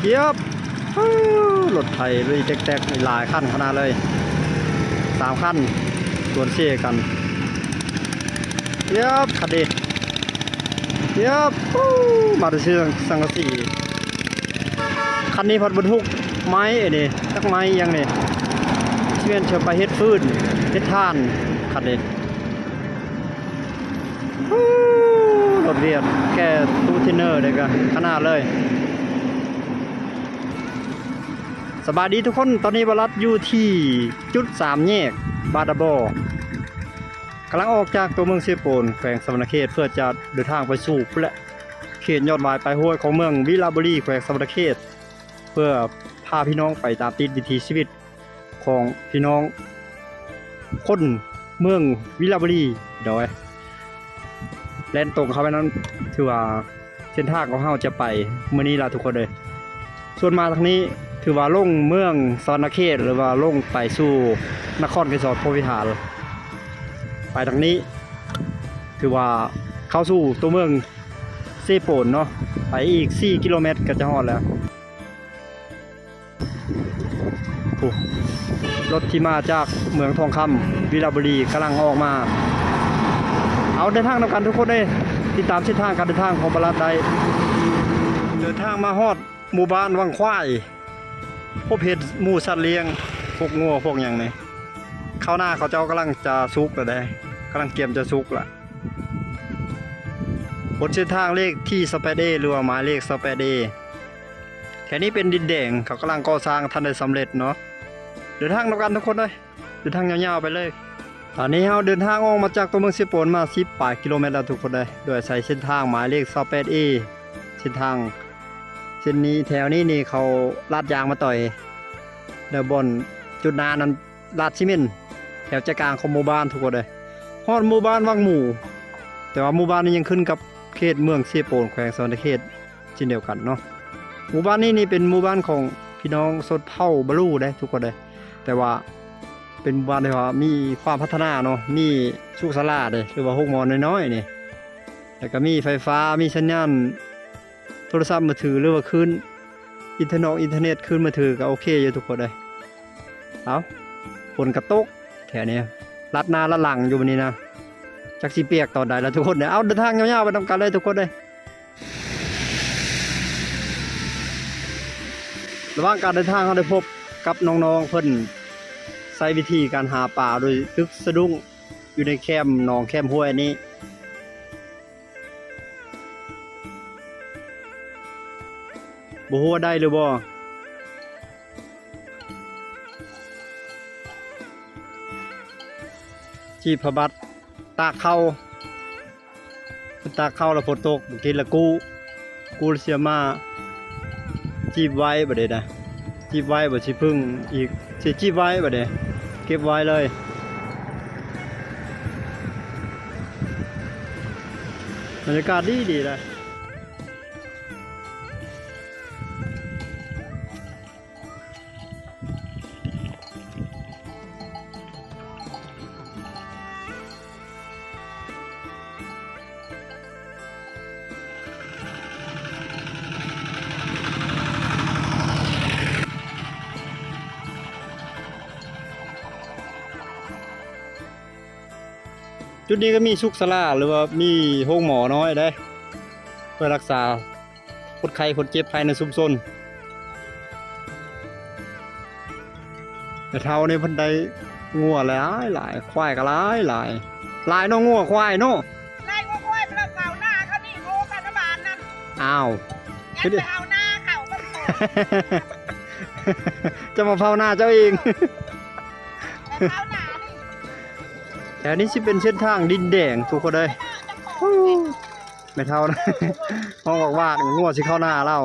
ເຢັບ ໂອ້ ລົດໄຖລຸຍແຕັກໆ ຫຼາຍຄັນຂະໜາດເລີຍ ສາມຄັນສວນເຊກັນ. ເຢັບ ຄັນນີ້ ເຢັບ ໂອ້ ມາແຕ່ຊື້ສັງກະສີ. ຄັນນີ້ພັດບັນທຸກໄມ້ອັນນີ້ ຈັກໄມ້ຫຍັງນີ້ ຊິແມ່ນເຖິງໄປເຮັດຟືນ ເຮັດຖ່ານ ຄັນນີ້. ໂອ້ ລົດວຽດແກ່ຕູ້ເທຣນເນີເດ້ກະຂະໜາດເລີຍ. ສະບາຍດີທຸກຄົນ ຕອນນີ້ບ່າວລັດຢູ່ທີ່ຈຸດສາມແຍກບາດາບໍ ກຳລັງອອກຈາກຕົວເມືອງເຊໂປນ ແຂວງສະຫວັນນະເຂດ ເພື່ອຈະເດີນທາງໄປສູ່ພຸ້ນແຫຼະ ເຂດຍອດວາຍປາຍຫ້ວຍຂອງເມືອງວິລະບູລີ ແຂວງສະຫວັນນະເຂດ ເພື່ອພາພີ່ນ້ອງໄປຕາມຕິດວິຖີຊີວິດ ຂອງພີ່ນ້ອງຄົນເມືອງວິລະບູລີ ໂດຍແລ່ນຕົງເຂົ້າໄປນັ້ນ ຖືວ່າເສັ້ນທາງຂອງເຮົາຈະໄປມື້ນີ້ລະທຸກຄົນເອີຍ. ສ່ວນມາທາງນີ້ຖືວ່າລົງເມືອງສະຫວັນນະເຂດ ຫຼືວ່າລົງໄປສູ່ນະຄອນໄກສອນພົມວິຫານ. ໄປທາງນີ້ຖືວ່າເຂົ້າສູ່ຕົວເມືອງເຊໂປນເນາະ ໄປອີກສີ່ກິໂລແມັດກໍຈະຮອດແລ້ວ. ໂອ້ ລົດທີ່ມາຈາກເມືອງທອງຄຳ ວິລະບູລີ ກຳລັງອອກມາ. ເອົາ ເດີນທາງນຳກັນທຸກຄົນເອີຍ ຕິດຕາມເສັ້ນທາງການເດີນທາງຂອງບ່າວລັດໄດ້. ເດີນທາງມາຮອດໝູ່ບ້ານວັງຄວາຍ ພົບເຫັນໝູ່ສັດລ້ຽງ ພວກງົວພວກຫຍັງນີ້. ເຂົ້ານາເຂົາເຈົ້າກຳລັງຈະສຸກແລ້ວເດ້ ກຳລັງກຽມຈະສຸກລະ. ບົນເສັ້ນທາງເລກທີຊາວແປດເອ ຫຼືວ່າໝາຍເລກຊາວແປດເອ ແຖວນີ້ເປັນດິນແດງ ເຂົາກຳລັງກໍ່ສ້າງ ທັນໄດ້ສຳເລັດເນາະ. ເດີນທາງນຳກັນທຸກຄົນເອີຍ ເດີນທາງຍາວໆໄປເລີຍ. ຕອນນີ້ເຮົາເດີນທາງອອກມາຈາກຕົວເມືອງເຊໂປນມາສິບປາຍກິໂລແມັດແລ້ວທຸກຄົນເອີຍ ໂດຍອາໄສເສັ້ນທາງໝາຍເລກຊາວແປດເອ. ເສັ້ນທາງເສັ້ນນີ້ ແຖວນີ້ນີ້ເຂົາລາດຢາງມາຕ່ອຍ ແລ້ວບ່ອນຈຸດນານັ້ນ ລາດຊີເມັນແຖວໃຈກາງຂອງໝູ່ບ້ານທຸກຄົນເອີຍ. ຮອດໝູ່ບ້ານວັງໝູ່ ແຕ່ວ່າໝູ່ບ້ານນີ້ຍັງຂຶ້ນກັບເຂດເມືອງເຊໂປນ ແຂວງສະຫວັນນະເຂດເຊັ່ນດຽວກັນເນາະ. ໝູ່ບ້ານນີ້ນີ້ເປັນໝູ່ບ້ານຂອງພີ່ນ້ອງຊົນເຜົ່າບາລູເດ້ທຸກຄົນເອີຍ ແຕ່ວ່າເປັນໝູ່ບ້ານທີ່ວ່າມີຄວາມພັດທະນາເນາະ ມີສຸກສາລາເດ້ ຫຼືວ່າໂຮງໝໍນ້ອຍໆນີ້ ແລ້ວກໍມີໄຟຟ້າ ມີສັນຍານໂທລະສັບມືຖື ຫຼືວ່າຄື້ນ ອິນເຕີເນັດ ອິນເຕີເນັດ ຄື້ນມືຖືກໍໂອເຄຢູ່ທຸກຄົນເອີຍ. ເອົ້າ ຝົນກະຕົກແຖວນີ້ ລັດໜ້າລັດຫຼັງຢູ່ມື້ນີ້ນະ ຈັກຊິປຽກຕອນໃດລະທຸກຄົນເອີຍ. ເອົາ ເດີນທາງຍາວໆໄປນຳກັນເລີຍທຸກຄົນເອີຍ. ລະຫວ່າງການເດີນທາງ ເຮົາໄດ້ພົບກັບນ້ອງໆເພິ່ນໃຊ້ວິທີການຫາປາໂດຍຕຶກສະດຸ້ງຢູ່ໃນແຄມໜອງແຄມຫ້ວຍນີ້. ບໍ່ຮູ້ວ່າໄດ້ຫຼືບໍ່? ຈີບຜ້າບັດຕາກເຂົ້າ ຕາກເຂົ້າແລ້ວຝົນຕົກ ບາງທີລະກູ້ ກູ້ແລ້ວເສຍມາ ຈີບໄວ້ບາດນີ້ນະ ຈີບໄວ້ ບໍ່ຊິເພິ່ງອີກ ຊິຈີບໄວ້ບາດນີ້ ເກັບໄວ້ເລີຍ. ບັນຍາກາດດີໆ ເດ້. ຈຸດນີ້ກໍມີສຸກສາລາ ຫຼືວ່າມີໂຮງໝໍນ້ອຍເດ້ ເພື່ອຮັກສາຄົນໄຂ້ຄົນເຈັບພາຍໃນຊຸມຊົນ. ແມ່ເຖົ້ານີ້ເພິ່ນໄດ້ງົວຫຼາຍໆ ຄວາຍກໍຫຼາຍໆ ຫຼາຍເນາະ ງົວຄວາຍເນາະ. ໄລ່ງົວຄວາຍໄປເຝົ້ານາເຂົານີ້ ໂອ້ ໄປນະບ້ານນັ້ນ. ອ້າວ ຍັງໄປເອົານາເຂົາເບິ່ງ. ເຈົ້າມາເຝົ້ານາເຈົ້າເອງ. ໄປເຝົ້ານານີ້ ແຖວນີ້ຊິເປັນເສັ້ນທາງດິນແດງທຸກຄົນເອີຍ. ແມ່ເຖົ້ານະ ຮ້ອງວາກໆ ງົວຊິເຂົ້ານາລາວ.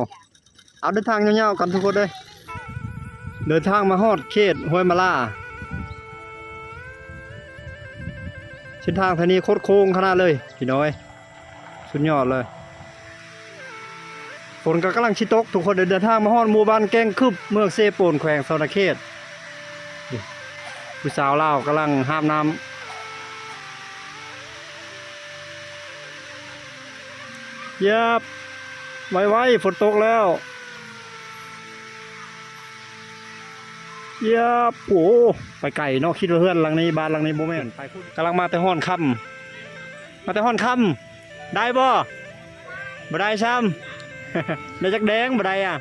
ເອົາ ເດີນທາງຍາວໆກັນທຸກຄົນເດີ ເດີນທາງມາຮອດເຂດຫ້ວຍມາລາ. ເສັ້ນທາງທາງນີ້ຄົດໂຄ້ງຂະໜາດເລີຍພີ່ນ້ອງເອີຍ ສຸດຍອດເລີຍ. ຝົນກໍກຳລັງຊິຕົກທຸກຄົນເດີ ເດີນທາງມາຮອດໝູ່ບ້ານແກ້ງຄຶບ ເມືອງເຊໂປນ ແຂວງສະຫວັນນະເຂດ. ນີ້ ຜູ້ສາວລາວກຳລັງຫາບນ້ຳ. ເຢັບ ໄວໆ ຝົນຕົກແລ້ວ. ເອີບ ໂອ້ ໄປໄກເນາະ ຄິດວ່າເຮືອນຫຼັງນີ້ ບ້ານຫຼັງນີ້ ບໍ່ແມ່ນ ໄປພຸ້ນ ກຳລັງມາແຕ່ຮອນຄ່ຳ ມາແຕ່ຮອນຄ່ຳ ໄດ້ບໍ່? ບໍ່ໄດ້ຊ້ຳ ໄດ້ຈັກແດງ ບໍ່ໄດ້ອະ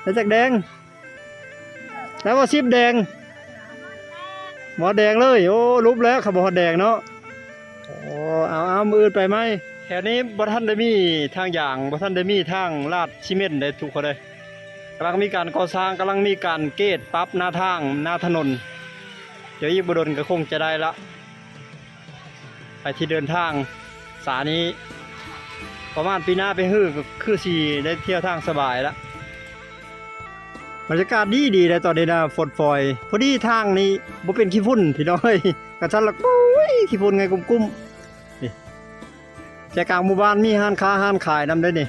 ໄດ້ຈັກແດງ? ແລ້ວວ່າສິບແດງ ບໍ່ແດງເລີຍ ໂອ້ ຫຼຸບແລ້ວ ຄັນບໍ່ຮອດແດງເນາະ ໂອ້ ເອົາໆ ມື້ອື່ນໄປໃໝ່ ແຖວນີ້ບໍ່ທັນໄດ້ມີທາງຢາງ ບໍ່ທັນໄດ້ມີທາງລາດຊີເມັນເດ້ທຸກຄົນເອີຍ ກຳລັງມີການກໍ່ສ້າງ ກຳລັງມີການເກດປັບໜ້າທາງ ໜ້າຖະໜົນ ດຽວອີກບໍ່ດົນກໍຄົງຈະໄດ້ລະ ໃຜທີ່ເດີນທາງສາຍນີ້ ປະມານປີໜ້າໄປຮືກໍຄືຊິໄດ້ທ່ຽວທາງສະບາຍລະ ບັນຍາກາດດີໆ ໃດ໋ຕອນນີ້ນະ ຝົນຝອຍ ພໍດີທາງນີ້ບໍ່ເປັນຂີ້ຝຸ່ນພີ່ນ້ອງເອີຍ ຄັນຊັ້ນລະ ໂອ້ຍ ຂີ້ຝຸ່ນໄງກຸ້ມໆ ນີ້ ໃຈກາງໝູ່ບ້ານມີຮ້ານຄ້າຮ້ານຂາຍນຳເດ້ນີ້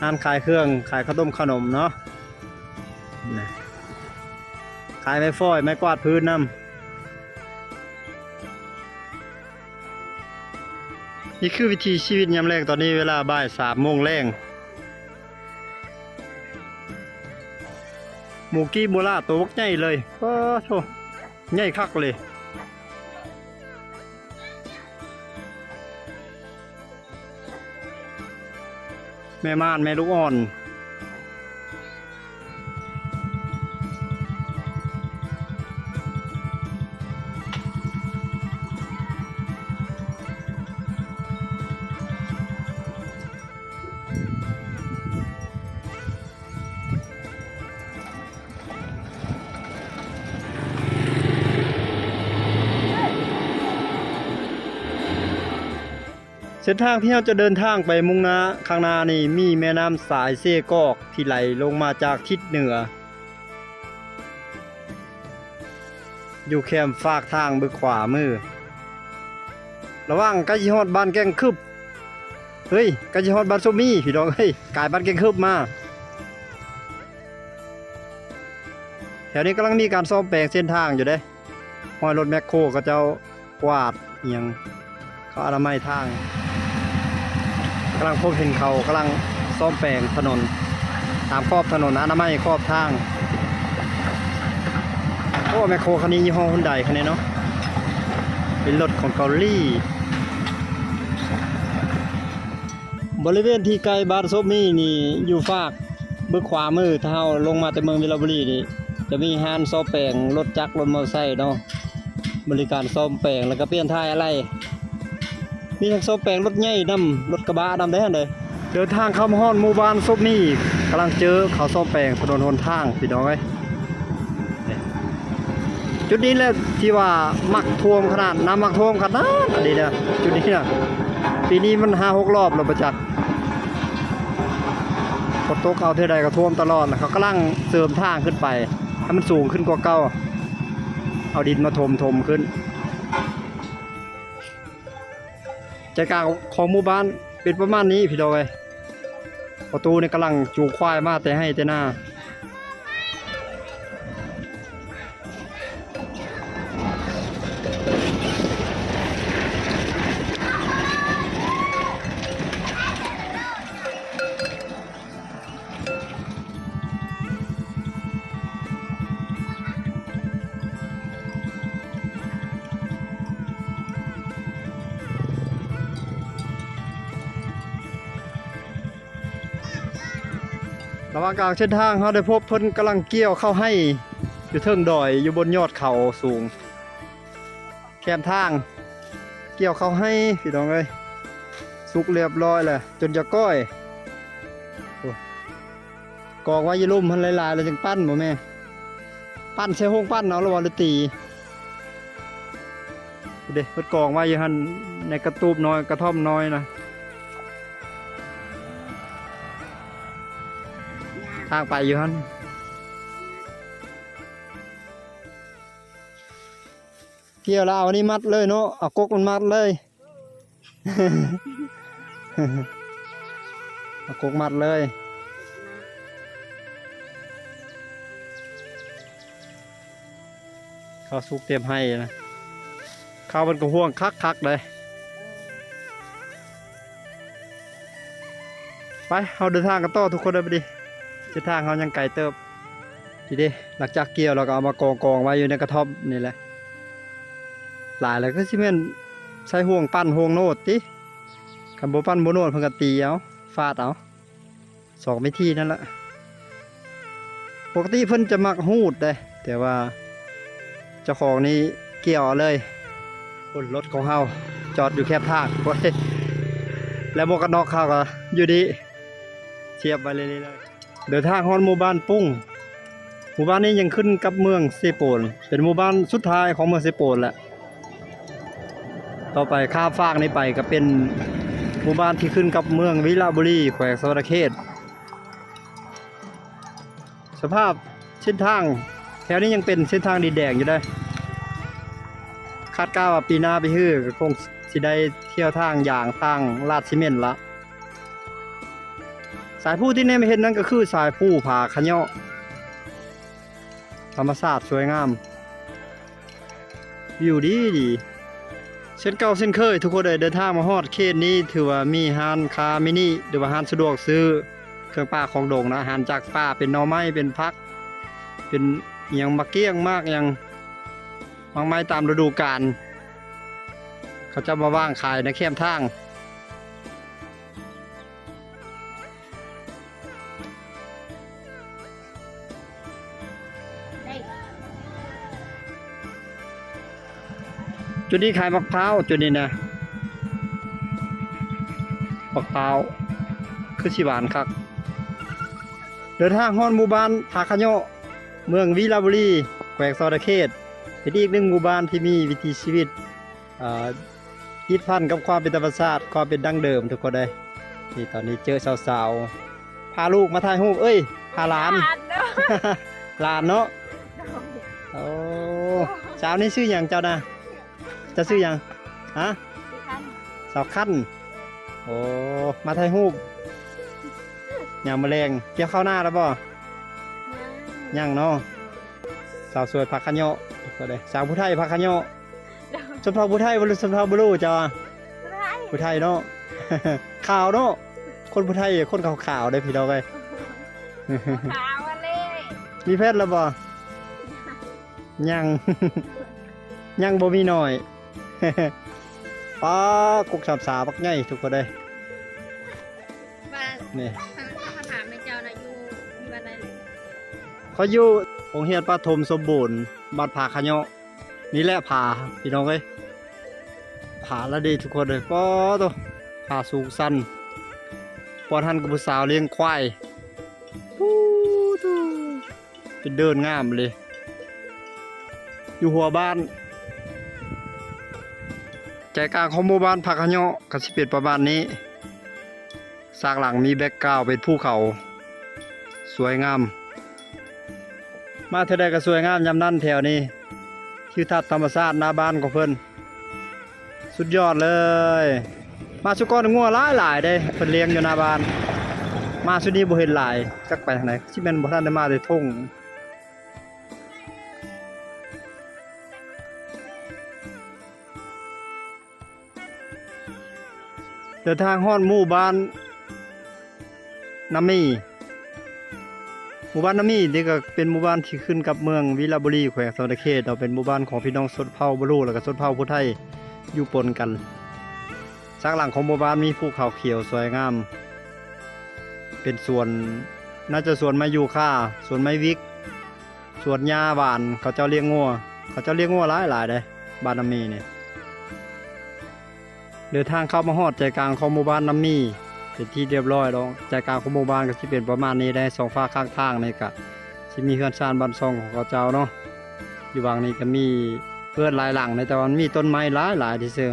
ຮ້ານຂາຍເຄື່ອງ ຂາຍເຂົ້າຕົ້ມເຂົ້າໜົມເນາະ ຂາຍໄມ້ຟອຍ ໄມ້ກວາດພື້ນນຳ. ນີ້ຄືວິຖີຊີວິດຍາມແລງ ຕອນນີ້ເວລາບ່າຍສາມໂມງແລງ ໝູກີ້ໝູຫຼ້າໂຕບັກໃຫຍ່ເລີຍ ປາໂທ້ ໃຫຍ່ຄັກເລີຍ. ແມ່ມ່ານແມ່ລູກອ່ອນ. ເສັ້ນທາງທີ່ເຮົາຈະເດີນທາງໄປມຸ່ງໜ້າຂ້າງໜ້ານີ້ ມີແມ່ນ້ຳສາຍເຊກອກທີ່ໄຫຼລົງມາຈາກທິດເໜືອ ຢູ່ແຄມຟາກທາງເບື້ອງຂວາມື ລະຫວ່າງໃກ້ຊິຮອດບ້ານແກ້ງຄຶບ ເຮີ້ຍ ໃກ້ຊິຮອດບ້ານສົມມີ ພີ່ນ້ອງເອີຍ ກາຍບ້ານແກ້ງຄຶບມາ. ແຖວນີ້ກຳລັງມີການສ້ອມແປງເສັ້ນທາງຢູ່ເດ້ ຮອຍລົດແມັກໂຄເຂົາເຈົ້າກວາດອີ່ຫຍັງ ເຂົາອະນາໄມທາງ ກຳລັງພົບເຫັນເຂົາກຳລັງສ້ອມແປງຖະໜົນ ຕາມຂອບຖະໜົນອະນາໄມຂອບທາງ. ໂອ້ ແມັກໂຄຄັນນີ້ຍີ່ຫໍ້ຮຸນໄດຄັນນີ້ເນາະ ເປັນລົດຂອງເກົາຫຼີ. ບໍລິເວນທີ່ໃກ້ບ້ານສົມມີນີ້ ຢູ່ຟາກເບື້ອງຂວາມື ຖ້າເຮົາລົງມາແຕ່ເມືອງວິລະບູລີນີ້ ຈະມີຮ້ານສ້ອມແປງລົດຈັກລົດມໍເຕີໄຊເນາະ ບໍລິການສ້ອມແປງ ແລ້ວກໍປ່ຽນຖ່າຍອາໄຫຼ ມີທັງສ້ອມແປງລົດໃຫຍ່ນຳ ລົດກະບະນຳເດ້ຫັ້ນເດ້. ເດີນທາງເຂົ້າມາຮອດໝູ່ບ້ານສົມມີ ກຳລັງເຈີເຂົາສ້ອມແປງຖະໜົນຫົນທາງ ພີ່ນ້ອງເອີຍ. ຈຸດນີ້ແຫຼະທີ່ວ່າໝາກຖ້ວມຂະໜາດ ນ້ຳໝາກຖ້ວມຂະໜາດ ອັນນີ້ນະ ຈຸດນີ້ນະ ປີນີ້ມັນຫ້າຫົກລອບແລ້ວບໍ່ຈັກ ຝົນຕົກເອົາເທື່ອໃດກໍຖ້ວມຕະຫຼອດ. ແລ້ວເຂົາກຳລັງເສີມທາງຂຶ້ນໄປໃຫ້ມັນສູງຂຶ້ນກວ່າເກົ່າ ເອົາດິນມາຖົມໆຂຶ້ນ. ໃຈກາງຂອງໝູ່ບ້ານເປັນປະມານນີ້ພີ່ນ້ອງເອີຍ. ພໍ່ຕູ້ນີ້ກຳລັງຈູງຄວາຍມາແຕ່ໄຮ່ແຕ່ນາ. ລະຫວ່າງກາງເສັ້ນທາງ ເຮົາໄດ້ພົບເພິ່ນກຳລັງກ່ຽວເຂົ້າໄຮ່ຢູ່ເທິງດອຍ ຢູ່ບົນຍອດເຂົາສູງ ແຄມທາງ ກ່ຽວເຂົ້າໄຮ່ພີ່ນ້ອງເອີຍ. ສຸກລຽບຮ້ອຍແລ້ວ ຈົນຈະກ້ອຍ ໂອ້ ກອງໄວ້ຢູ່ລຸ່ມຫັ້ນຫຼາຍໆ ແລ້ວຈຶ່ງປັ້ນບໍ່ແມ່ ປັ້ນໃສ່ໂຮງປັ້ນເອົາລະວ່າ ຫຼືຕີ ເດ້ ເພິ່ນກອງໄວ້ຢູ່ຫັ້ນ ໃນກະຕູບນ້ອຍ ກະທ່ອມນ້ອຍນະ ທາງໄປຢູ່ຫັ້ນ. ກ່ຽວແລ້ວເອົາອັນນີ້ມັດເລີຍເນາະ ເອົາກົກມັນມັດເລີຍ ເອົາກົກມັດເລີຍ. ເຂົ້າສຸກຕຽມໄຮ່ນະ ເຂົ້າມັນກໍຮ່ວງຄັກໆເດ້. ໄປ ເຮົາເດີນທາງກັນຕໍ່ທຸກຄົນເດີ ບັດນີ້ເສັ້ນທາງເຮົາຍັງໄກເຕີບ ພີ່ ນີ້ເດ້ ຫຼັງຈາກກ່ຽວແລ້ວກໍເອົາມາກອງໆໄວ້ຢູ່ໃນກະທ່ອມນີ້ແຫຼະ. ຫຼາຍແລ້ວຄືຊິແມ່ນໃສ່ຫ່ວງປັ້ນຫ່ວງໂນດຕິ ຄັນບໍ່ປັ້ນບໍ່ໂນດເພິ່ນກໍຕີເອົາ ຟາດເອົາ ສອງວິທີນັ້ນລະ. ປົກກະຕິເພິ່ນຈະມັກຮູດເດ້ ແຕ່ວ່າເຈົ້າຂອງນີ້ກ່ຽວເອົາເລີຍ. ໂອ້ ລົດຂອງເຮົາຈອດຢູ່ແຄມທາງ ໂອ້ຍ ແລະໝວກກັນນັອກເຮົາກໍຢູ່ນີ້ ສຽບໄວ້ເລີຍ. ເດີນທາງຮອດໝູ່ບ້ານປຸ້ງ. ໝູ່ບ້ານນີ້ຍັງຂຶ້ນກັບເມືອງເຊໂປນ ເປັນໝູ່ບ້ານສຸດທ້າຍຂອງເມືອງເຊໂປນແຫຼະ. ຕໍ່ໄປຂ້າມຟາກນີ້ໄປກໍເປັນໝູ່ບ້ານທີ່ຂຶ້ນກັບເມືອງວິລະບູລີ ແຂວງສະຫວັນນະເຂດ. ສະພາບເສັ້ນທາງແຖວນີ້ຍັງເປັນເສັ້ນທາງດິນແດງຢູ່ເດ້. ຄາດການວ່າປີໜ້າປີຮືກໍຄົງຊິໄດ້ທ່ຽວທາງຢາງ ທາງລາດຊີເມັນລະ. ສາຍພູທີ່ແນມເຫັນນັ້ນກໍຄືສາຍພູຜາຂະເຍາະ ທຳມະຊາດສວຍງາມ ວິວດີໆ. ເຊັ່ນເກົ່າເຊັ່ນເຄີຍ ທຸກຄົນເອີຍ ເດີນທາງມາຮອດເຂດນີ້ ຖືວ່າມີຮ້ານຄ້າມິນິ ຫຼືວ່າຮ້ານສະດວກຊື້ເຄື່ອງປ່າຂອງດົງເນາະ ອາຫານຈາກປ່າ ເປັນໜໍ່ໄມ້ ເປັນຜັກ ເປັນຫຍັງ ໝາກກ້ຽງ ໝາກຫຍັງ ໝາກໄມ້ຕາມລະດູການ ເຂົາເຈົ້າມາວາງຂາຍໃນແຄມທາງ. ຈຸດນີ້ຂາຍໝາກພ້າວ ຈຸດນີ້ນະ ໝາກພ້າວຄືຊິຫວານຄັກ. ເດີນທາງຮອດໝູ່ບ້ານຜາຂະເຍາະ ເມືອງວິລະບູລີ ແຂວງສະຫວັນນະເຂດ ເປັນອີກໜຶ່ງໝູ່ບ້ານທີ່ມີວິຖີຊີວິດ ອ່າ ຕິດພັນກັບຄວາມເປັນທຳມະຊາດ ຄວາມເປັນດັ້ງເດີມ ທຸກຄົນເອີຍ. ນີ້ຕອນນີ້ເຈີສາວໆ ພາລູກມາຖ່າຍຮູບ ເອີຍ ພາຫຼານ ຫຼານເດີ ຫຼານເນາະ. ໂອ້ ສາວນີ້ຊື່ຫຍັງເຈົ້ານະ? ເຈົ້າຊື່ຫຍັງ? ຮະ? ສາວຄັນ ໂອ້ ມາຖ່າຍຮູບຍາມມື້ແລງ. ກ່ຽວເຂົ້ານາແລ້ວບໍ່? ຍັງ ຍັງເນາະ. ສາວສວຍຜາຂະເຍາະ ສາວຜູ້ໄທຜາຂະເຍາະ. ຊົນເຜົ່າຜູ້ໄທບໍ່ ຫຼືຊົນເຜົ່າບລູເຈົ້າ? ຜູ້ໄທ ຜູ້ໄທເນາະ ຂາວເນາະ. ຄົນຜູ້ໄທຄົນຂາວໆເດ້ພີ່ນ້ອງເອີຍ ຂາວຫັ້ນແຫຼະ. ມີແຟນແລ້ວບໍ່? ຍັງ ຍັງບໍ່ມີນ້ອຍ. ປ້າ ກົກສາມສາບັກໃຫຍ່ ທຸກຄົນເອີຍ. ວ່າ ນີ້ ຄຳຖາມແມ່ເຈົ້ານະ ຢູ່ ຢູ່ວັດໃດ? ຂ້ອຍຢູ່ໂຮງຮຽນປະຖົມສົມບູນ ວັດຜາຂະເຍາະ. ນີ້ແຫຼະຜາ ພີ່ນ້ອງເອີຍ ຜາລະເດ ທຸກຄົນເອີຍ. ປາໂຕ ຜາສູງຊັນ. ປອດຫັ້ນກໍຜູ້ສາວລ້ຽງຄວາຍ ປູ ເປັນເດີ່ນງາມເລີຍ ຢູ່ຫົວບ້ານ. ໃຈກາງຂອງໝູ່ບ້ານຜາຂະເຍາະກໍຊິເປັນປະມານນີ້. ສາກຫຼັງມີແບັກກຣາວເປັນພູເຂົາ ສວຍງາມ. ມາເທື່ອໃດກໍສວຍງາມຍາມນັ້ນແຖວນີ້. ທິວທັດທຳມະຊາດໜ້າບ້ານຂອງເພິ່ນ ສຸດຍອດເລີຍ. ມາຊຸກ່ອນງົວຫຼາຍໆເດ້ ເພິ່ນລ້ຽງຢູ່ໜ້າບ້ານ. ມາຊຸນີ້ບໍ່ເຫັນຫຼາຍ ຈັກໄປທາງໃດ. ຊິແມ່ນບໍ່ທັນໄດ້ມາແຕ່ທົ່ງ. ເດີນທາງຮອດໝູ່ບ້ານນ້ຳມີ. ໝູ່ບ້ານນ້ຳມີນີ້ກໍເປັນໝູ່ບ້ານທີ່ຂຶ້ນກັບເມືອງວິລະບູລີ ແຂວງສະຫວັນນະເຂດເນາະ. ເປັນໝູ່ບ້ານຂອງພີ່ນ້ອງຊົນເຜົ່າບະລູ ແລ້ວກໍຊົນເຜົ່າຜູ້ໄທຢູ່ປົນກັນ. ສາກຫຼັງຂອງໝູ່ບ້ານມີພູເຂົາຂຽວສວຍງາມ ເປັນສວນ ໜ້າຈະສວນໄມ້ຢູຄາ ສວນໄມ້ວິກ ສວນຫຍ້າຫວານ. ເຂົາເຈົ້າລ້ຽງງົວ ເຂົາເຈົ້າລ້ຽງງົວຫຼາຍໆເດ້ ບ້ານນ້ຳມີນີ້. ເດີນທາງເຂົ້າມາຮອດໃຈກາງຂອງໝູ່ບ້ານນ້ຳມີ ເປັນທີ່ຮຽບຮ້ອຍແລ້ວ. ໃຈກາງຂອງໝູ່ບ້ານກໍຊິເປັນປະມານນີ້ແຫຼະ. ສອງຟາກຂ້າງທາງນີ້ກໍຊິມີເຮືອນຊານບ້ານຊ່ອງຂອງເຂົາເຈົ້າເນາະ. ຢູ່ຫວ່າງນີ້ກໍມີເຮືອນຫຼາຍຫຼັງເດ້ ແຕ່ວ່າມັນມີຕົ້ນໄມ້ຫຼາຍໆທີ່ຊື່.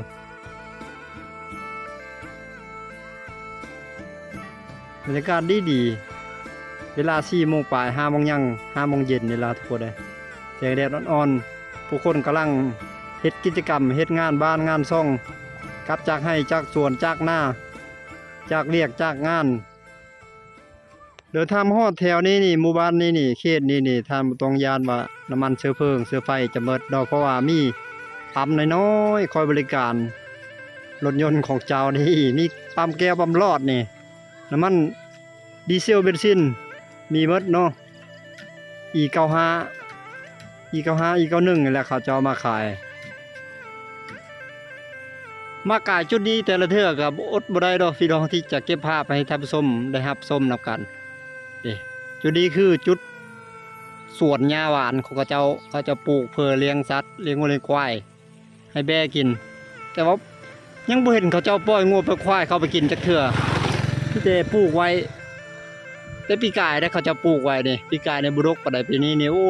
ບັນຍາກາດດີໆ ເວລາສີ່ໂມງປາຍ ຫ້າໂມງຍັງ ຫ້າໂມງເຢັນນີ້ລະ ທຸກຄົນເອີຍ. ແສງແດດອ່ອນໆ ຜູ້ຄົນກຳລັງເຮັດກິດຈະກຳ ເຮັດງານບ້ານງານຊ່ອງ ກັບຈາກໄຮ່ຈາກສວນ ຈາກນາ ຈາກວຽກຈາກງານ. ເດີນທາງມາຮອດແຖວນີ້ນີ້ ໝູ່ບ້ານນີ້ນີ້ ເຂດນີ້ນີ້ ທ່ານບໍ່ຕ້ອງຢ້ານວ່ານ້ຳມັນເຊື້ອເພີງ ເຊື້ອໄຟຈະໝົດເນາະ ເພາະວ່າມີປ້ຳນ້ອຍໆ ຄອຍບໍລິການລົດຍົນຂອງເຈົ້ານີ້. ມີປ້ຳແກ້ວປ້ຳຫຼອດນີ້ ນ້ຳມັນດີເຊວ ເບັນຊິນ ມີໝົດເນາະ. ອີເກົ້າຫ້າ ອີເກົ້າຫ້າ ອີເກົ້າໜຶ່ງນີ້ແຫຼະ ເຂົາເຈົ້າເອົາມາຂາຍ. ມາກາຍຈຸດນີ້ແຕ່ລະເທື່ອກໍອົດບໍ່ໄດ້ດອກພີ່ນ້ອງ ທີ່ຈະເກັບພາບໃຫ້ທ່ານຜູ້ຊົມໄດ້ຮັບຊົມນຳກັນ. ເດ້ ຈຸດນີ້ຄືຈຸດສວນຫຍ້າຫວານຂອງເຂົາເຈົ້າ, ເຂົາເຈົ້າປູກເພື່ອລ້ຽງສັດ, ລ້ຽງງົວລ້ຽງຄວາຍ ໃຫ້ແບ້ກິນ, ແຕ່ວ່າຍັງບໍ່ເຫັນເຂົາເຈົ້າປ່ອຍງົວປ່ອຍຄວາຍເຂົ້າໄປກິນຈັກເທື່ອ, ມີແຕ່ປູກໄວ້. ແຕ່ປີກາຍເດ້ ເຂົາເຈົ້າປູກໄວ້ນີ້, ປີກາຍນີ້ບໍ່ດົກປານໃດ, ປີນີ້ນີ້ ໂອ້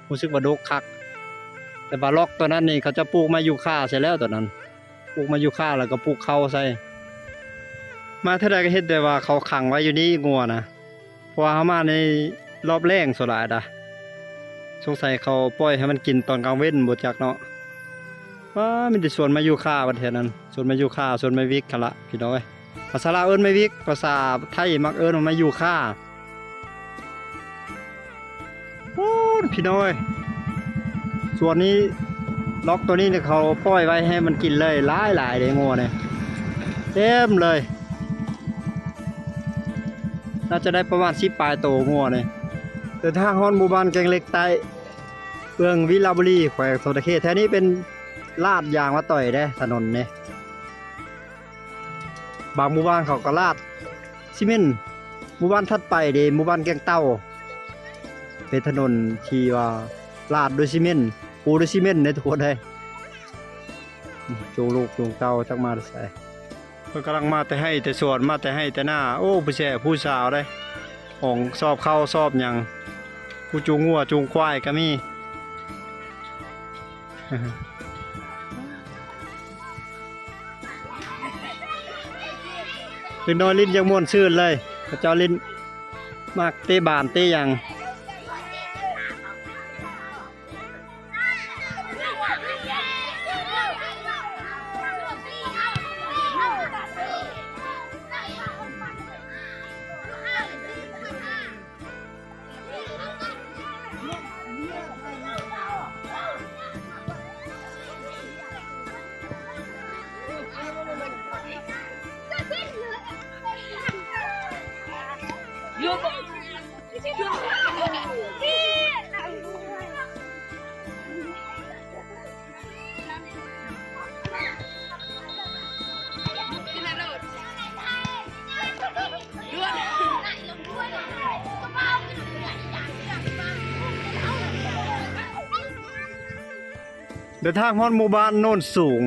ຮູ້ສຶກວ່າດົກຄັກ. ແຕ່ວ່າລັອກຕົວນັ້ນນີ້ ເຂົາເຈົ້າປູກໄມ້ຢູຄາໃສ່ແລ້ວ ຕົວນັ້ນ ປູກໄມ້ຢູຄາ ແລ້ວກໍປູກເຂົ້າໃສ່. ມາເທື່ອໃດກໍເຫັນແຕ່ວ່າເຂົາຂັງໄວ້ຢູ່ນີ້ງົວນະ. ເພາະວ່າເຮົາມາໃນລອບແລ້ງສ່ວນຫຼາຍດາ, ສົງໄສເຂົາປ່ອຍໃຫ້ມັນກິນຕອນກາງເວັນບໍ່ຈັກເນາະ. ວ້າ ມີແຕ່ສວນໄມ້ຢູຄາບັດແຖວນັ້ນ, ສວນໄມ້ຢູຄາ ສວນໄມ້ວິກຫັ້ນລະພີ່ນ້ອງເອີຍ. ພາສາລາວເອີ້ນໄມ້ວິກ, ພາສາໄທມັກເອີ້ນວ່າໄມ້ຢູຄາ. ໂອ້ ພີ່ນ້ອງເອີຍ, ສວນນີ້ ລັອກຕົວນີ້ນີ້ເຂົາປ່ອຍໄວ້ໃຫ້ມັນກິນເລີຍ, ຫຼາຍໆເດ້ງົວນີ້ ເຕັມເລີຍ. ໜ້າຈະໄດ້ປະມານສິບປາຍໂຕງົວນີ້. ເດີນທາງຮອດໝູ່ບ້ານແກ້ງເຫຼັກໃຕ້ ເມືອງວິລະບູລີ ແຂວງສະຫວັນນະເຂດ. ແຖວນີ້ເປັນລາດຢາງມາຕ່ອຍເດ້ ຖະໜົນນີ້. ບາງໝູ່ບ້ານເຂົາກໍລາດຊີເມັນ, ໝູ່ບ້ານຖັດໄປເດ້ ໝູ່ບ້ານແກ້ງເຕົ່າ ເປັນຖະໜົນທີ່ວ່າລາດດ້ວຍຊີເມັນ, ປູດ້ວຍຊີເມັນເດ້ທຸກຄົນເອີຍ. ຈູງລູກຈູງເຕົ້າຈັກມາແຕ່ໃສ. ເພິ່ນກຳລັງມາແຕ່ໄຮ່ແຕ່ສວນ, ມາແຕ່ໄຮ່ແຕ່ນາ. ໂອ້ ຜູ້ແຊຜູ້ສາວເດ້, ຂອງສອບເຂົ້າສອບຫຍັງ, ຜູ້ຈູງງົວຈູງຄວາຍກໍມີ. ເດັກນ້ອຍຫຼິ້ນຢ່າງມ່ວນຊື່ນເລີຍ, ເຂົາເຈົ້າຫຼິ້ນ ມັກເຕະບານເຕະຫຍັງ. ເດີນທາງຮອດໝູ່ບ້ານໂນນສູງ.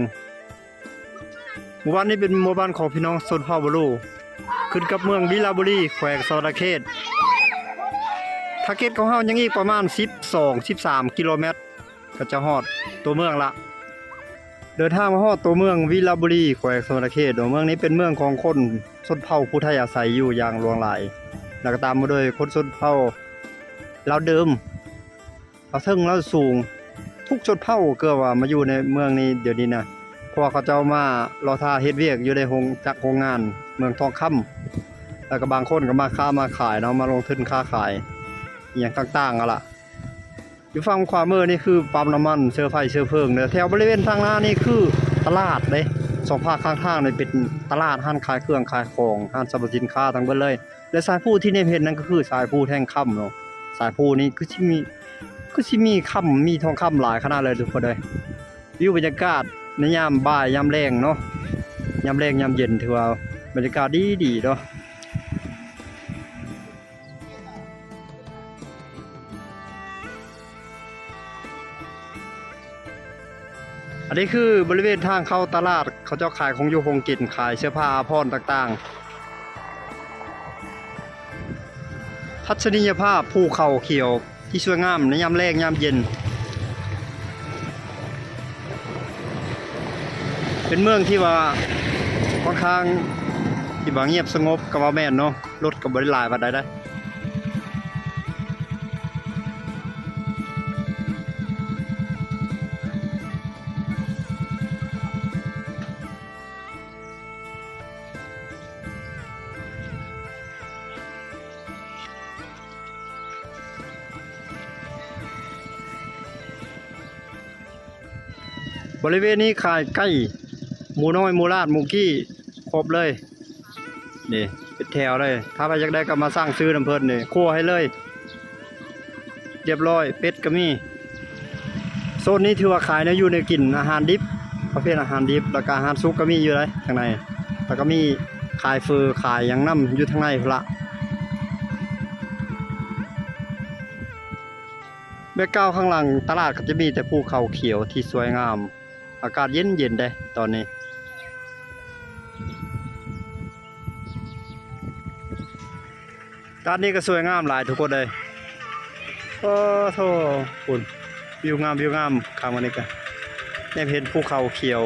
ໝູ່ບ້ານນີ້ເປັນໝູ່ບ້ານຂອງພີ່ນ້ອງຊົນເຜົ່າບາລູ, ຂຶ້ນກັບເມືອງວິລະບູລີ ແຂວງສະຫວັນນະເຂດ. ທາເກັດຂອງເຮົາຍັງອີກປະມານສິບສອງ ສິບສາມກິໂລແມັດ ກໍຈະຮອດຕົວເມືອງລະ. ເດີນທາງມາຮອດຕົວເມືອງວິລະບູລີ ແຂວງສະຫວັນນະເຂດ. ຕົວເມືອງນີ້ເປັນເມືອງຂອງຄົນຊົນເຜົ່າຜູ້ໄທອາໄສຢູ່ຢ່າງຫຼວງຫຼາຍ, ແລ້ວກໍຕາມມາດ້ວຍຄົນຊົນເຜົ່າລາວເດີມ, ລາວເທິງລາວສູງ, ທຸກຊົນເຜົ່າເກືອບວ່າມາຢູ່ໃນເມືອງນີ້ດຽວນີ້ນະ, ເພາະວ່າເຂົາເຈົ້າມາລໍຖ້າເຮັດວຽກຢູ່ໃນໂຮງຈັກໂຮງງານເມືອງທອງຄຳ, ແລ້ວກໍບາງຄົນກໍມາຄ້າມາຂາຍເນາະ, ມາລົງທຶນຄ້າຂາຍອີ່ຫຍັງຕ່າງໆຫັ້ນລະ. ຢູ່ຝັ່ງຂວາມືນີ້ຄືປ້ຳນ້ຳມັນ ເຊື້ອໄຟເຊື້ອເພີງເດີ. ແຖວບໍລິເວນທາງໜ້ານີ້ຄືຕະຫຼາດເດ້, ສອງພາກຂ້າງທາງນີ້ເປັນຕະຫຼາດ, ຮ້ານຂາຍເຄື່ອງຂາຍຂອງ, ຮ້ານສັບພະສິນຄ້າທັງເບິດເລີຍ. ແລະ ສາຍພູທີ່ແນມເຫັນນັ້ນກໍຄືສາຍພູແທ່ງຄຳເນາະ. ສາຍພູນີ້ຄືຊິມີ ຄືຊິມີຄຳ ມີທອງຄຳຫຼາຍຂະໜາດເລີຍທຸກຄົນເອີຍ. ວິວບັນຍາກາດໃນຍາມບ່າຍຍາມແລງເນາະ, ຍາມແລງຍາມເຢັນ ຖືວ່າບັນຍາກາດດີໆເນາະ. ອັນນີ້ຄືບໍລິເວນທາງເຂົ້າຕະຫຼາດ, ເຂົາເຈົ້າຂາຍຂອງຢູ່ຂອງກິນ, ຂາຍເສື້ອຜ້າອາພອນຕ່າງໆ. ທັດສະນີຍະພາບພູເຂົາຂຽວທີ່ສວຍງາມໃນຍາມແລງຍາມເຢັນ. ເປັນເມືອງທີ່ວ່າຄ່ອນຂ້າງທີ່ວ່າງຽບສະຫງົບກໍວ່າແມ່ນເນາະ, ລົດກໍບໍ່ໄດ້ຫຼາຍປານໃດເດ້. ບໍລິເວນນີ້ຂາຍໄກ່ ໝູນ້ອຍ ໝູຫຼາດ ໝູກີ້ ຄົບເລີຍ. ນີ້ເປັນແຖວເລີຍ, ຖ້າໃຜຢາກໄດ້ກໍມາສັ່ງຊື້ນຳເພິ່ນນີ້, ຄົວໃຫ້ເລີຍ. ຮຽບຮ້ອຍ ເປັດກໍມີ. ໂຊນນີ້ຖືວ່າຂາຍແນວຢູ່ແນວກິນ ອາຫານດິບ ປະເພດອາຫານດິບ ແລ້ວກໍອາຫານສຸກກໍມີຢູ່ໃດ໋ທາງໃນ ແລ້ວກໍມີຂາຍເຝີ ຂາຍຫຍັງນຳຢູ່ທາງໃນພຸ້ນລະ. ແບັກກຣາວຂ້າງຫຼັງຕະຫຼາດກໍຈະມີແຕ່ພູເຂົາຂຽວທີ່ສວຍງາມ ອາກາດເຢັນໆເດ້ຕອນນີ້. ດ້ານນີ້ກໍສວຍງາມຫຼາຍທຸກຄົນເອີຍ. ໂອ້ໂທ້ ພຸ້ນ ວິວງາມ ວິວງາມ ຂ້າງບາດນີ້ກໍແນມເຫັນພູເຂົາຂຽວ.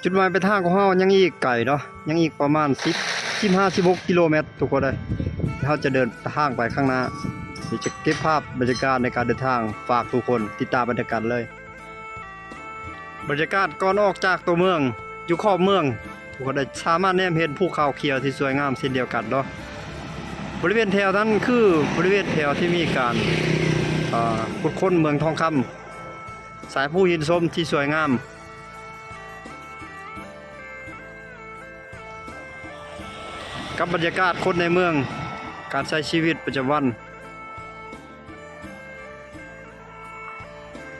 ຈຸດໝາຍປາຍທາງຂອງເຮົາຍັງອີກໄກເນາະ ຍັງອີກປະມານສິບ ສິບຫ້າ ສິບຫົກກິໂລແມັດທຸກຄົນເອີຍ. ເຮົາຈະເດີນທາງໄປຂ້າງໜ້າ ດຽວຈະເກັບພາບບັນຍາກາດໃນການເດີນທາງ ຝາກທຸກຄົນຕິດຕາມໄປນຳກັນເລີຍ. ບັນຍາກາດກ່ອນອອກຈາກຕົວເມືອງ ຢູ່ຂອບເມືອງ ພວກເຮົາໄດ້ສາມາດແນມເຫັນພູເຂົາຂຽວທີ່ສວຍງາມເຊັ່ນດຽວກັນເນາະ. ບໍລິເວນແຖວນັ້ນຄືບໍລິເວນແຖວທີ່ມີການ ເອີ ຂຸດຄົ້ນເມືອງທອງຄຳ ສາຍພູຫີນຊົມທີ່ສວຍງາມ ກັບບັນຍາກາດຄົນໃນເມືອງ ການໃຊ້ຊີວິດປະຈຳວັນ.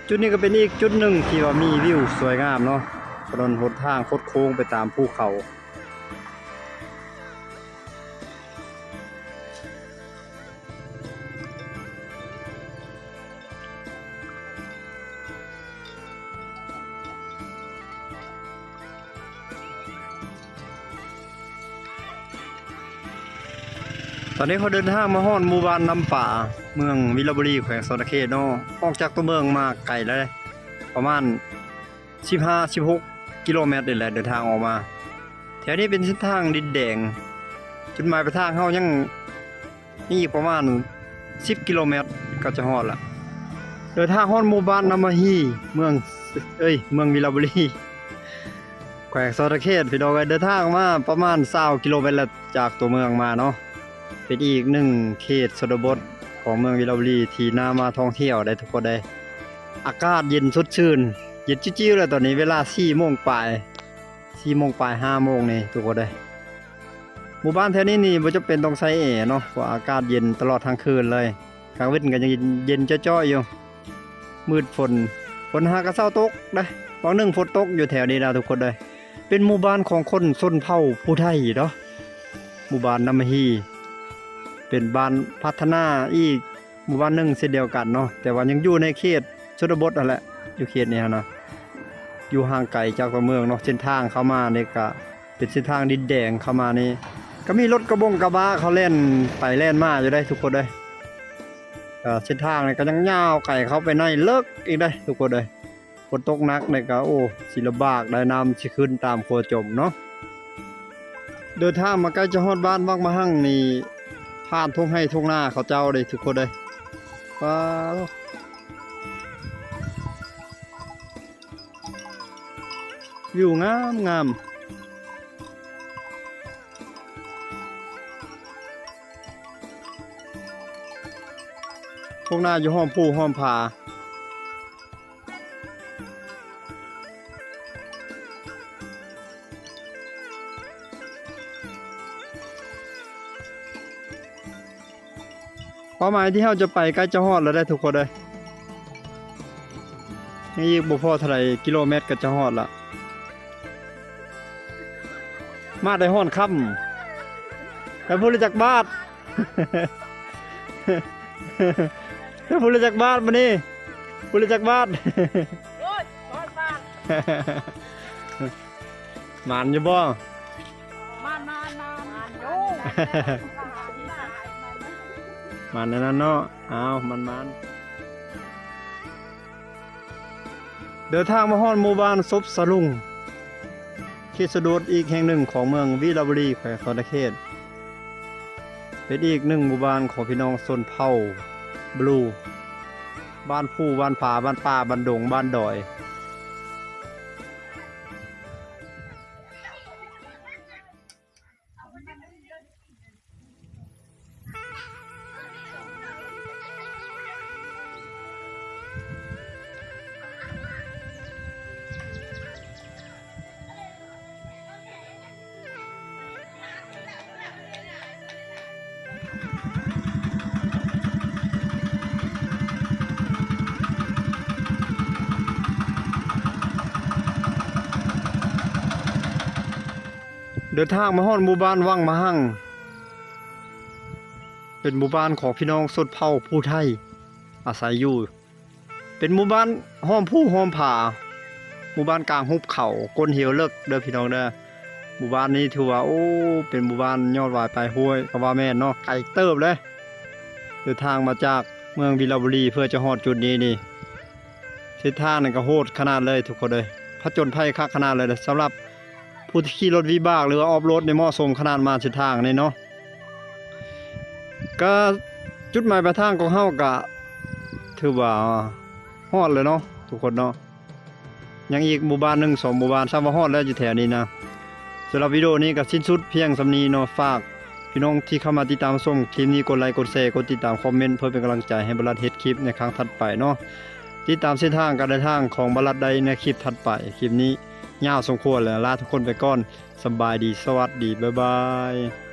ຈຸດນີ້ກໍເປັນອີກຈຸດໜຶ່ງທີ່ວ່າມີວິວສວຍງາມເນາະ ຖະໜົນຫົນທາງຄົດໂຄ້ງໄປຕາມພູເຂົາ. ຕອນນີ້ເຮົາເດີນທາງມາຮອດໝູ່ບ້ານນ້ຳປາ ເມືອງວິລະບູລີ ແຂວງສະຫວັນນະເຂດເນາະ. ອອກຈາກຕົວເມືອງມາໄກແລ້ວເດ້ ປະມານສິບຫ້າ ສິບຫົກກິໂລແມັດນີ້ແຫຼະ ເດີນທາງອອກມາ. ແຖວນີ້ເປັນເສັ້ນທາງດິນແດງ ຈຸດໝາຍປາຍທາງເຮົາຍັງມີອີກປະມານສິບກິໂລແມັດກໍຈະຮອດລະ. ເດີນທາງຮອດໝູ່ບ້ານນ້ຳມະຮີ ເມືອງ ເອີຍ ເມືອງວິລະບູລີ ແຂວງສະຫວັນນະເຂດ ພີ່ນ້ອງເອີຍ. ເດີນທາງມາປະມານຊາວກິໂລແມັດແລ້ວ ຈາກຕົວເມືອງມາເນາະ. ເປັນອີກໜຶ່ງເຂດຊົນນະບົດຂອງເມືອງວິລະບູລີທີ່ໜ້າມາທ່ອງທ່ຽວໄດ້ທຸກຄົນເອີຍ. ອາກາດເຢັນສົດຊື່ນ ເຢັນຈິ້ວໆແລ້ວ ຕອນນີ້ເວລາສີ່ໂມງປາຍ ສີ່ໂມງປາຍ ຫ້າໂມງນີ້ທຸກຄົນເອີຍ. ໝູ່ບ້ານແຖວນີ້ນີ້ບໍ່ຈຳເປັນຕ້ອງໃຊ້ແອເນາະ ເພາະວ່າອາກາດເຢັນຕະຫຼອດທັງຄືນເລີຍ. ກາງເວັນກໍຍັງເຢັນຈ້ອຍໆຢູ່ ມືດຝົນ ຝົນຫາກະເຊົາຕົກເດ້. ຫວ່າງໜຶ່ງຝົນຕົກຢູ່ແຖວນີ້ນະທຸກຄົນເອີຍ. ເປັນໝູ່ບ້ານຂອງຄົນຊົນເຜົ່າຜູ້ໄທເນາະ ໝູ່ບ້ານນ້ຳມະຮີ ເປັນບ້ານພັດທະນາອີກ ໝູ່ບ້ານໜຶ່ງເຊັ່ນດຽວກັນເນາະ ແຕ່ວ່າຍັງຢູ່ໃນເຂດຊົນນະບົດຫັ້ນແຫຼະ ຢູ່ເຂດນີ້ຫັ້ນນະ ຢູ່ຫ່າງໄກຈາກຕົວເມືອງເນາະ. ເສັ້ນທາງເຂົ້າມານີ້ກະເປັນເສັ້ນທາງດິນແດງ ເຂົ້າມານີ້ກະມີລົດກະບົງກະບະເຂົາແລ່ນໄປແລ່ນມາຢູ່ເດ້ທຸກຄົນເອີຍ. ກະເສັ້ນທາງນີ້ກະຍັງຍາວໄກເຂົ້າໄປໃນເລິກອີກເດ້ທຸກຄົນເອີຍ. ຝົນຕົກໜັກນີ້ກະ ໂອ້ ຊິລຳບາກໄດ໋ ນ້ຳຊິຂຶ້ນຕາມຂົວຈົມເນາະ. ເດີນທາງມາໃກ້ຈະຮອດບ້ານວັງມະຫັງນີ້ ຜ່ານທົ່ງໄຮ່ທົ່ງນາເຂົາເຈົ້າເດ້ທຸກຄົນເອີຍ. ວ້າວ ວິວງາມໆ ທົ່ງນາຢູ່ອ້ອມພູອ້ອມຜາ. ເປົ້າໝາຍທີ່ເຮົາຈະໄປໃກ້ຈະຮອດແລ້ວເດ້ທຸກຄົນເອີຍ. ຍັງອີກບໍ່ພໍເທົ່າໃດກິໂລແມັດກໍຈະຮອດລະ. ມາໄດ້ຮ້ອນຄ່ຳ ແລ້ວຜູ້ລະຈັກບາດ? ຜູ້ລະຈັກບາດມື້ນີ້? ຜູ້ລະຈັກບາດ? ໂອ້ຍ ຮ້ອນບາດ. ໝານຢູ່ບໍ່? ໝານ ໝານ ໝານ ໝານ ໂອ້ ໝານແນວນັ້ນເນາະ. ອ້າວ ໝານໆ. ເດີນທາງມາຮອດໝູ່ບ້ານສົບສະລຸງ ເຂດຊົນນະບົດອີກແຫ່ງໜຶ່ງຂອງເມືອງວິລະບູລີ ແຂວງສະຫວັນນະເຂດ ເປັນອີກໜຶ່ງໝູ່ບ້ານຂອງພີ່ນ້ອງຊົນເຜົ່າບລູ ບ້ານພູ ບ້ານຜາ ບ້ານປ່າ ບ້ານດົງ ບ້ານດອຍ. ເດີນທາງມາຮອດໝູ່ບ້ານວັງມະຫັງ ເປັນໝູ່ບ້ານຂອງພີ່ນ້ອງຊົນເຜົ່າຜູ້ໄທອາໄສຢູ່ ເປັນໝູ່ບ້ານຫ້ອມພູຫ້ອມຜາ ໝູ່ບ້ານກາງຫຸບເຂົາ ກົ້ນເຫວເລິກເດີພີ່ນ້ອງເດີ. ໝູ່ບ້ານນີ້ຖືວ່າ ໂອ້ ເປັນໝູ່ບ້ານຍອດຫວາຍປາຍຫ້ວຍກໍວ່າແມ່ນເນາະ ໄກເຕີບເລີຍ. ເດີນທາງມາຈາກເມືອງວິລະບູລີ ເພື່ອຈະຮອດຈຸດນີ້ນີ້ ເສັ້ນທາງນີ້ກໍໂຫດຂະໜາດເລີຍທຸກຄົນເອີຍ ຜະຈົນໄພຄັກຂະໜາດເລີຍ. ສຳລັບຜູ້ທີ່ຂີ່ລົດວິບາກ ຫຼືວ່າອອຟໂຣດນີ້ ເໝາະສົມຂະໜາດມາເສັ້ນທາງນີ້ເນາະ. ກະຈຸດໝາຍປາຍທາງຂອງເຮົາກະຖືວ່າຮອດແລ້ວເນາະທຸກຄົນເນາະ. ຍັງອີກໝູ່ບ້ານໜຶ່ງສອງໝູ່ບ້ານ ຊ້ຳວ່າຮອດແລ້ວຢູ່ແຖວນີ້ນະ. ສຳລັບວິດີໂອນີ້ກໍສິ້ນສຸດພຽງສ່ຳນີ້ເນາະ. ຝາກພີ່ນ້ອງທີ່ເຂົ້າມາຕິດຕາມຊົມຄລິບນີ້ ກົດໄລ ກົດແຊ ກົດຕິດຕາມ ຄອມເມັນ ເພື່ອເປັນກຳລັງໃຈໃຫ້ບັນລັດເຮັດຄລິບໃນຄັ້ງຖັດໄປເນາະ. ຕິດຕາມເສັ້ນທາງການເດີນທາງຂອງບັນລັດໄດ້ໃນຄລິບຖັດໄປ. ຄລິບນີ້ຍາວສົມຄວນແລ້ວ ລາທຸກຄົນໄປກ່ອນ. ສະບາຍດີ ສະຫວັດດີ ບາຍບາຍ.